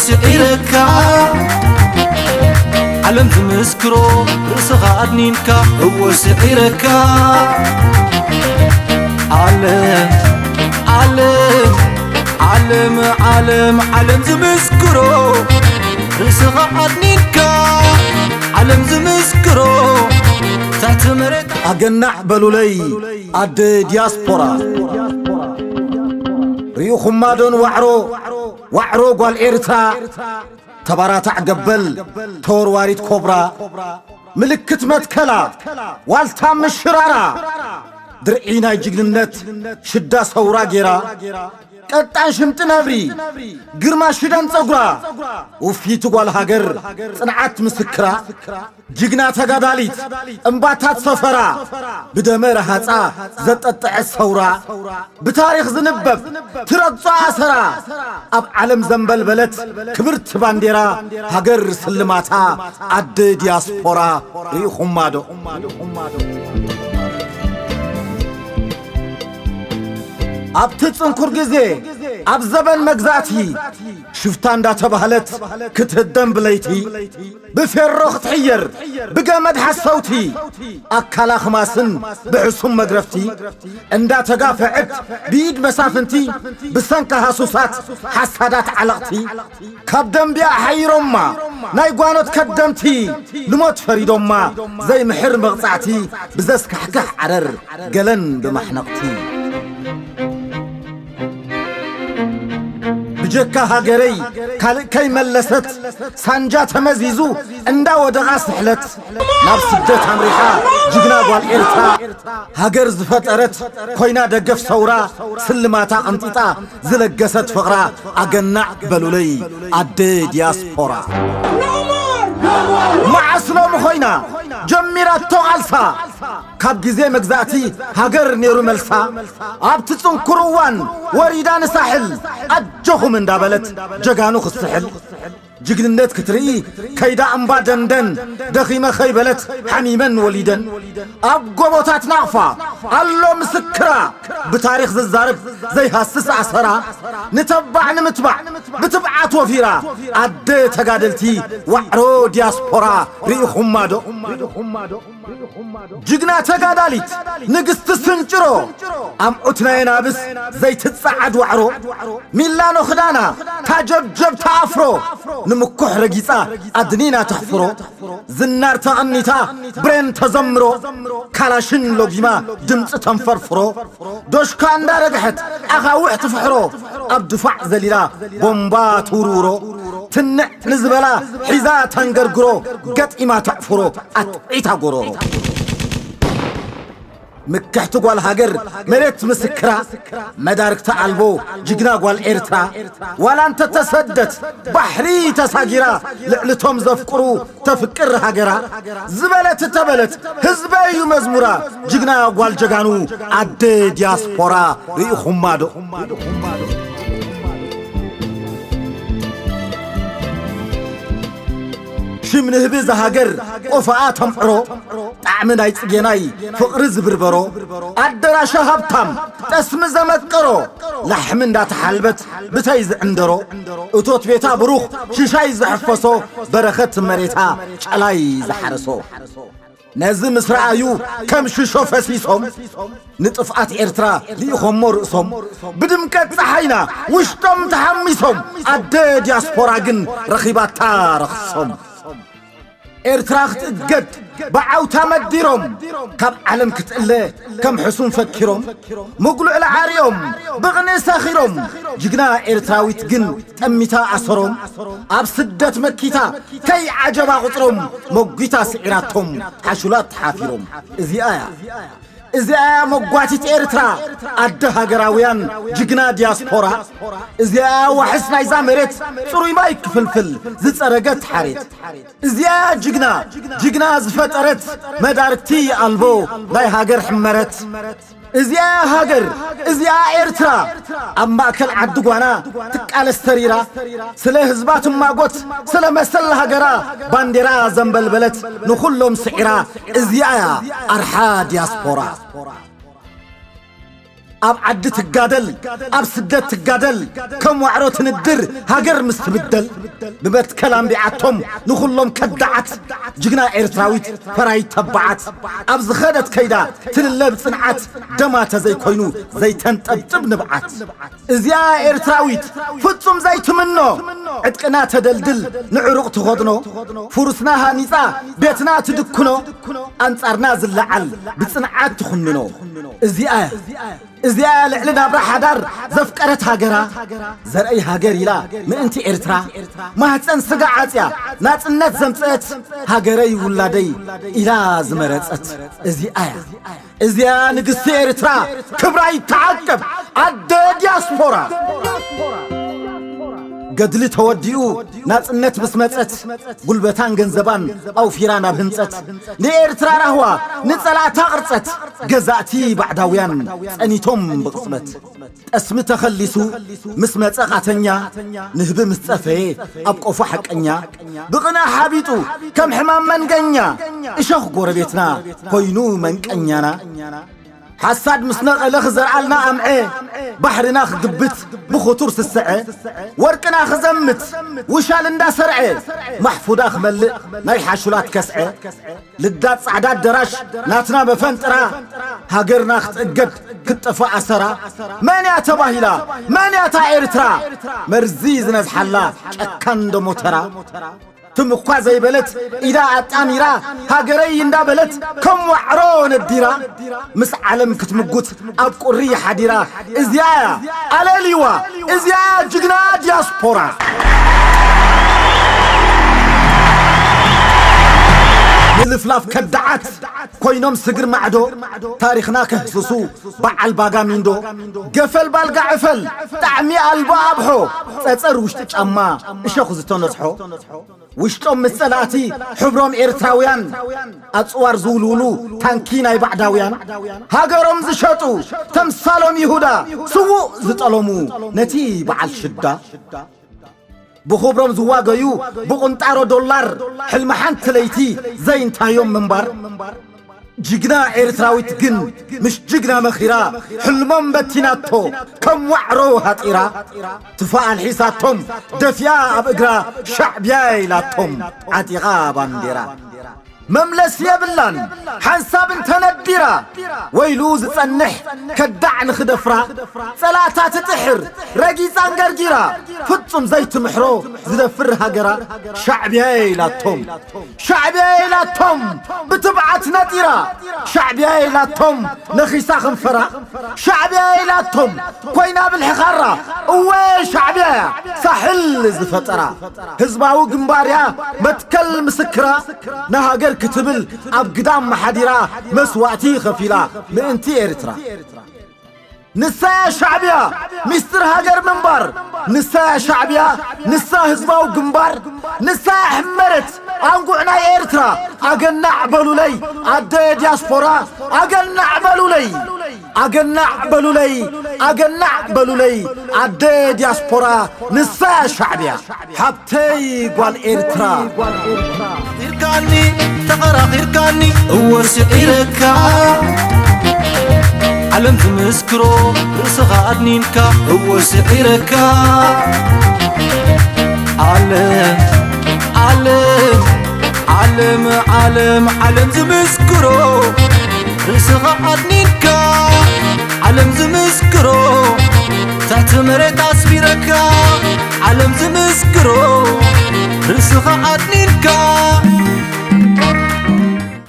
ስዒረካ ዓለም ዝምስክሮ ርእስኻ ኣድኒንካ እዎ ስዒረካ ዓለም ዓለም ዓለም ዓለም ዓለም ዝምስክሮ ርእስኻ ኣድኒንካ ዓለም ዝምስክሮ ትሕቲ መሬት ኣገናዕ በሉለይ ኣደ ዲያስፖራ ርኢኹማ ዶን ዋዕሮ ዋዕሮ ጓል ኤርትራ ተባራታዕ ገበል ተወርዋሪት ኮብራ ምልክት መትከላ ዋልታ ምሽራራ ድርዒ ናይ ጅግንነት ሽዳ ሰውራ ጌራ ቀጣን ሽምጢ ነብሪ ግርማ ሽደን ጸጉራ ውፊት ጓል ሃገር ጽንዓት ምስክራ ጅግና ተጋዳሊት እምባታት ሰፈራ ብደመ ረሃጻ ዘጠጠዐት ሰውራ ብታሪኽ ዝንበብ ትረግጾ ኣሰራ ኣብ ዓለም ዘንበልበለት ክብርቲ ባንዴራ ሃገር ስልማታ ኣደ ዲያስፖራ ርኢኹማ ዶ? ኣብቲ ጽንኩር ግዜ ኣብ ዘበን መግዛእቲ ሽፍታ እንዳተባህለት ክትህደም ብለይቲ ብፌሮ ክትሕየር ብገመድ ሓሰውቲ ኣካላ ክማስን ብሕሱም መግረፍቲ እንዳተጋፈዐት ብኢድ መሳፍንቲ ብሰንካ ሃሱሳት ሓሳዳት ዓለቕቲ ካብ ደንቢያ ሓይሮማ ናይ ጓኖት ከደምቲ ንሞት ፈሪዶማ ዘይምሕር መቕጻዕቲ ብዘስካሕክሕ ዓረር ገለን ብማሕነቕቲ ብጀካ ሃገረይ ካልእ ከይመለሰት ሳንጃ ተመዚዙ እንዳወደቓ ስሕለት ናብ ስደት ኣምሪሓ ጅግና ጓል ኤርትራ ሃገር ዝፈጠረት ኮይና ደገፍ ሰውራ ስልማታ ቀንጢጣ ዝለገሰት ፍቕራ ኣገናዕ በሉለይ ኣደ ዲያስፖራ መዓስ ሎሚ ኮይና ጀሚራቶ ቃልሳ ካብ ግዜ መግዛእቲ ሃገር ነይሩ መልሳ ኣብቲ ጽንኩር እዋን ወሪዳ ንሳሕል ኣጆኹም እንዳበለት ጀጋኑ ክስሕል ጅግንነት ክትርኢ ከይዳ እምባ ደንደን ደኺመ ከይበለት ሓሚመን ወሊደን ኣብ ጎቦታት ናቕፋ ኣሎ ምስክራ ብታሪኽ ዝዛረብ ዘይሃስስ ኣሰራ ንተባዕ ንምትባዕ ብትብዓት ወፊራ ኣደ ተጋደልቲ ዋዕሮ ዲያስፖራ ርኢኹማ ዶ? ጅግና ተጋዳሊት ንግስቲ ስንጭሮ ኣምዑት ናይ ኣናብስ ዘይትጸዓድ ዋዕሮ ሚላኖ ክዳና ታጀብጀብ ተኣፍሮ ንምኩሕ ረጊጻ ኣድኒና ተሕፍሮ ዝናር ተቐኒታ ብሬን ተዘምሮ ካላሽን ሎጊማ ድምፂ ተንፈርፍሮ ዶሽካ እንዳረግሐት ኣኻውሕ ትፍሕሮ ኣብ ድፋዕ ዘሊላ ቦምባ ትውርውሮ ትንዕ ንዝበላ ሒዛ ተንገርግሮ ገጢማ ተዕፍሮ ኣጥዒታ ጎሮሮ ምክሕቲ ጓል ሃገር መሬት ምስክራ መዳርግቲ ኣልቦ ጅግና ጓል ኤርትራ ዋላ እንተተሰደት ባሕሪ ተሳጊራ ልዕልቶም ዘፍቅሩ ተፍቅር ሃገራ ዝበለት እተበለት ህዝበ እዩ መዝሙራ ጅግና ጓል ጀጋኑ ኣደ ዲያስፖራ ርኢኹማ ዶ ሽም ንህቢ ዝሃገር ቆፈኣ ተምዕሮ ጣዕሚ ናይ ጽጌናይ ፍቕሪ ዝብርበሮ ኣደራሻ ሃብታም ጠስሚ ዘመቀሮ ላሕሚ እንዳተሓልበት ብተይ ዝዕንደሮ እቶት ቤታ ብሩኽ ሽሻይ ዝሕፈሶ በረኸት መሬታ ጨላይ ዝሓረሶ ነዚ ምስ ረኣዩ ከም ሽሾ ፈሲሶም ንጥፍኣት ኤርትራ ልኢኾሞ ርእሶም ብድምቀት ፀሓይና ውሽጦም ተሓሚሶም ኣደ ዲያስፖራ ግን ረኺባታ ረኽሶም ኤርትራ ክትእገድ ብዓውታ መዲሮም ካብ ዓለም ክትእለ ከም ሕሱም ፈኪሮም ምጉልዕ ለዓርዮም ብቕንኢ ሰኺሮም ጅግና ኤርትራዊት ግን ጠሚታ ኣሰሮም ኣብ ስደት መኪታ ከይ ዓጀባ ቁፅሮም መጒታ ስዒራቶም ሓሹላት ተሓፊሮም እዚኣ እያ እዚኣ እያ መጓቲት ኤርትራ ኣደ ሃገራውያን ጅግና ዲያስፖራ እዚኣ እያ ዋሕስ ናይዛ መሬት ፅሩይ ማይ ክፍልፍል ዝፀረገት ሓሬት እዚኣ ጅግና ጅግና ዝፈጠረት መዳርግቲ ኣልቦ ናይ ሃገር ሕመረት እዚኣ ሃገር እዚኣ ኤርትራ ኣብ ማእከል ዓዲ ጓና ትቃለስ ተሪራ ስለ ህዝባ ትማጎት ስለ መሰል ሃገራ ባንዴራ ዘንበልበለት ንኹሎም ስዒራ እዚኣ እያ ኣርሓ ዲያስፖራ ኣብ ዓዲ ትጋደል፣ ኣብ ስደት ትጋደል፣ ከም ዋዕሮ ትንድር ሃገር ምስ ትብደል፣ ብመትከል ኣንቢዓቶም ንኹሎም ከዳዓት፣ ጅግና ኤርትራዊት ፈራይት ተባዓት፣ ኣብ ዝኸደት ከይዳ ትልለ ብጽንዓት፣ ደማ ተዘይኮይኑ ዘይተንጠብጥብ ንብዓት። እዚኣ ኤርትራዊት ፍጹም ዘይትምኖ፣ ዕጥቅና ተደልድል ንዕሩቕ ትኸድኖ፣ ፍሩስና ሃኒጻ ቤትና ትድክኖ፣ ኣንጻርና ዝለዓል ብጽንዓት ትኹንኖ። እዚኣ እያ፣ እዚኣ እያ ልዕሊ ናብራ ሓዳር ዘፍቀረት ሃገራ፣ ዘርአይ ሃገር ኢላ ምእንቲ ኤርትራ፣ ማህጸን ስጋ ዓጽያ ናጽነት ዘምጸት፣ ሃገረይ ውላደይ ኢላ ዝመረጸት። እዚኣ እያ፣ እዚኣ ንግስቲ ኤርትራ፣ ክብራ ይተዓቀብ ኣደ ዲያስፖራ። ገድሊ ተወዲኡ ናጽነት ምስ መጸት፣ ጉልበታን ገንዘባን ኣውፊራ ናብ ህንጸት፣ ንኤርትራ ራህዋ ንጸላእታ ቅርጸት፣ ገዛእቲ ባዕዳውያን ጸኒቶም ብቕጽበት። ጠስሚ ተኸሊሱ ምስ መጸ ቓተኛ፣ ንህቢ ምስ ጸፈየ ኣብ ቆፎ ሓቀኛ፣ ብቕንኢ ሓቢጡ ከም ሕማም መንገኛ፣ እሾኽ ጎረቤትና ኮይኑ መንቀኛና። ሓሳድ ምስ ነቐለ ክዘርኣልና ኣምዐ፣ ባሕርና ክግብት ብኽቱር ስስዐ፣ ወርቅና ክዘምት ውሻል እንዳሰርዐ፣ ማሕፉዳ ክመልእ ናይ ሓሹላት ከስዐ፣ ልዳት ጻዕዳ ኣደራሽ ናትና መፈንጥራ፣ ሃገርና ክትእገድ ክትጠፍእ ኣሰራ። መን እያ ተባሂላ? መን እያ እታ ኤርትራ? መርዚ ዝነዝሓላ ጨካን ዶ ሞተራ? ትም እኳ ዘይበለት ኢዳ ኣጣሚራ፣ ሃገረይ እንዳበለት ከም ዋዕሮ ነዲራ፣ ምስ ዓለም ክትምጉት ኣብ ቁሪ ሓዲራ። እዚኣ እያ ኣለልዋ፣ እዚኣ እያ ጅግና ዲያስፖራ። ምልፍላፍ ከዳዓት ኮይኖም ስግር ማዕዶ፣ ታሪኽና ከህስሱ በዓል ባጋሚንዶ። ገፈል ባልጋ ዕፈል ጣዕሚ ኣልቦ ኣብሖ፣ ጸጸር ውሽጢ ጫማ እሾኽ ዝተነጽሖ። ውሽጦም ምስ ጸላእቲ ሕብሮም ኤርትራውያን፣ ኣጽዋር ዝውልውሉ ታንኪ ናይ ባዕዳውያን። ሃገሮም ዝሸጡ ተምሳሎም ይሁዳ፣ ስዉእ ዝጠለሙ ነቲ በዓል ሽዳ። ብኽብሮም ዝዋገዩ ብቑንጣሮ ዶላር፣ ሕልሚ ሓንቲ ለይቲ ዘይንታዮም ምንባር። ጅግና ኤርትራዊት ግን ምስ ጅግና መኺራ፣ ሕልሞም በቲናቶ ከም ዋዕሮ ሃጢራ። ትፋ ኣልሒሳቶም ደፊኣ ኣብ እግራ፣ ሻዕብያ ኢላቶም ዓጢቓ ባንዴራ። መምለሲ የብላን ሓንሳብ እንተነዲራ፣ ወይሉ ዝጸንሕ ከዳዕ ንኽደፍራ፣ ጸላእታ ትጥሕር ረጊጻ ኣንገርጊራ፣ ፍጹም ዘይትምሕሮ ዝደፍር ሃገራ። ሻዕብያ ኢላቶም፣ ሻዕብያ ኢላቶም ብትብዓት ነጢራ፣ ሻዕብያ ኢላቶም ነኺሳ ከንፈራ፣ ሻዕብያ ኢላቶም ኮይና ብልሒ ኻራ። እወ ሻዕብያ እያ ሳሕል ዝፈጠራ፣ ህዝባዊ ግንባር እያ መትከል ምስክራ፣ ንሃገር ክትብል ኣብ ግዳም ሓዲራ፣ መስዋእቲ ኸፊላ ምእንቲ ኤርትራ። ንሳ እያ ሻዕብያ ሚስጥር ሃገር ምንባር፣ ንሳ እያ ሻዕብያ፣ ንሳ ህዝባዊ ግንባር፣ ንሳ እያ ሕመረት ኣንጉዕ ናይ ኤርትራ። ኣገናዕ በሉለይ ኣደ ዲያስፖራ፣ ኣገናዕ በሉለይ፣ ኣገናዕ በሉለይ፣ ኣገናዕ በሉለይ ኣደ ዲያስፖራ፣ ንሳ እያ ሻዕብያ። ሓብተይ ጓል ኤርትራ። ኢርካኒ ተቐራኺርካኒ እወ ስዒረካ፣ ዓለም ትምስክሮ ርእስኻ ኣድኒንካ እወ ስዒረካ። ዓለም ዓለም ዓለም ዓለም ዓለም ዝምስክሮ ርእስኻ ኣድኒንካ፣ ዓለም ዝምስክሮ ትሕቲ መሬት ኣስፊረካ፣ ዓለም ዝምስክሮ ርእስኻ ኣድኒ